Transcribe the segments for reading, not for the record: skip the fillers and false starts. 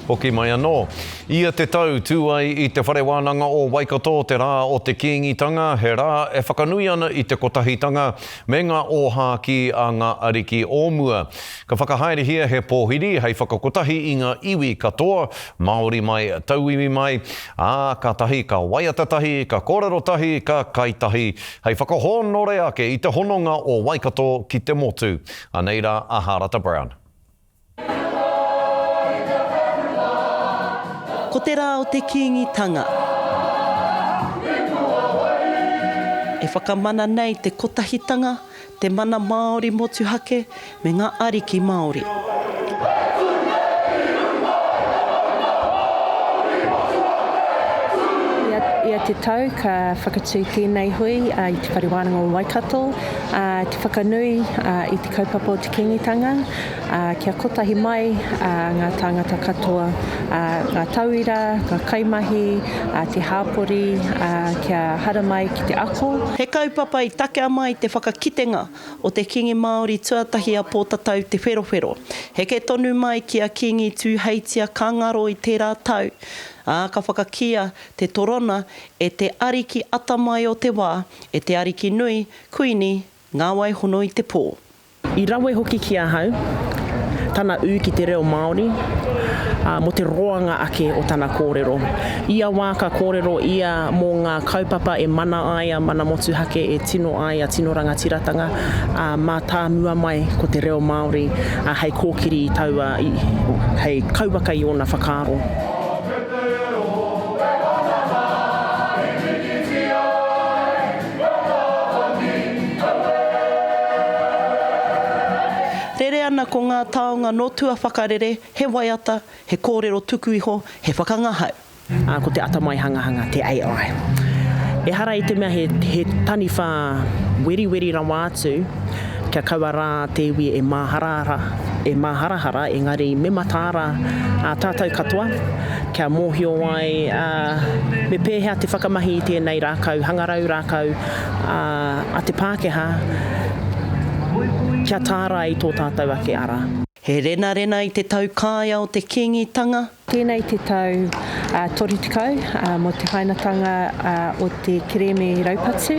Hoki mai anō. Ia te tau, tū ai i Te Whare Wānanga o Waikato te rā o te Kīngitanga, he rā e whakanui ana i te kotahitanga me ngā ōhākī a ngā ariki o mua. Ka whakahaerehia he pōhiri hei whakakotahi i ngā iwi katoa, Māori mai, tauiwi mai, ā, kātahi ka waiata tahi, ka kōrero tahi, ka kai tahi, hei whakahōnore ake i te hononga o Waikato ki te motu. Anei rā a Hārata Brown. Ko te rā o te Kīngitanga. E whakamana nei te kotahitanga, te mana Māori motuhake me ngā ariki Māori. Ia te tau ka whakatū tēnei hui i Te Whare Wānanga o Waikato, te whakanui i te kaupapa o te Kīngitanga. ā, kia kotahi mai ngā tāngata katoa, ā, ngā tauira, ngā kaimahi, ā, te hāpori, ā, kia haramai ki te ako. He kaupapa i takea mai te whakakitenga o te Kīngi Māori tuatahi a Pōtatau Te Wherowhero. Heke tonu mai ki a Kīngi Tūheitia ka ngaro i tērā tau, ā, ka whakakīia te torona e te ariki atamai o te wā, e te ariki nui, Kuini Ngāwaihono-i-te-pō. I rawe hoki ki ahau tana ū ki te reo Māori, ā, mō te roanga ake o tana kōrero. Ia wā ka kōrero ia mō ngā kaupapa e mana ai a mana motuhake, e tino ai a tino rangatiratanga, ā, mātāmua mai ko te reo Māori, ā, hei kōkiri i taua, i, hei kauwaka i ōna whakaaro. Rere ana ko ngā taonga nō tua whakarere, he waiata, he kōrero tuku iho, he whakangahau. Ā, ko te atamai hangahanga, te AI. Ehara i te mea he, he taniwha weriweri rawa atu, kia kaua rā te iwi e māharahara, e māharahara, engari me mataara ā tātou katoa, kia mōhio ai, ā, me pēhea te whakamahi i tēnei rākau hangarau, rākau a te Pākehā, kia tārai i tō tātou ake ara. He renarena i te taukaea o te Kīngitanga. Tēnei te tau 30 mō te hainatanga o te kerēme raupatu.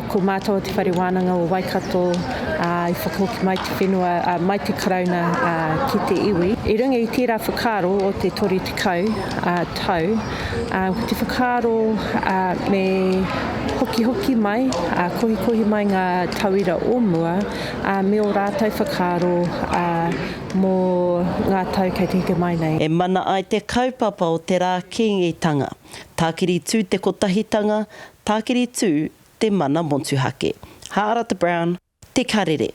Ko mātou o Te Whare Wānanga o Waikato i whakahoki mai te whenua, mai te Karauna ki te iwi. I runga i tērā whakaaro o te 30 tau, ko te whakaaro me hokihoki mai, kohikohi mai ngā tauira o mua me ō rātou whakaaro mō ngā tau kei te heke mai nei. E mana ai te kaupapa o te Rā Kīngitanga. Tākiri tū te kotahitanga, tākiri tū te mana motuhake. Haarata Brown, Te Karere.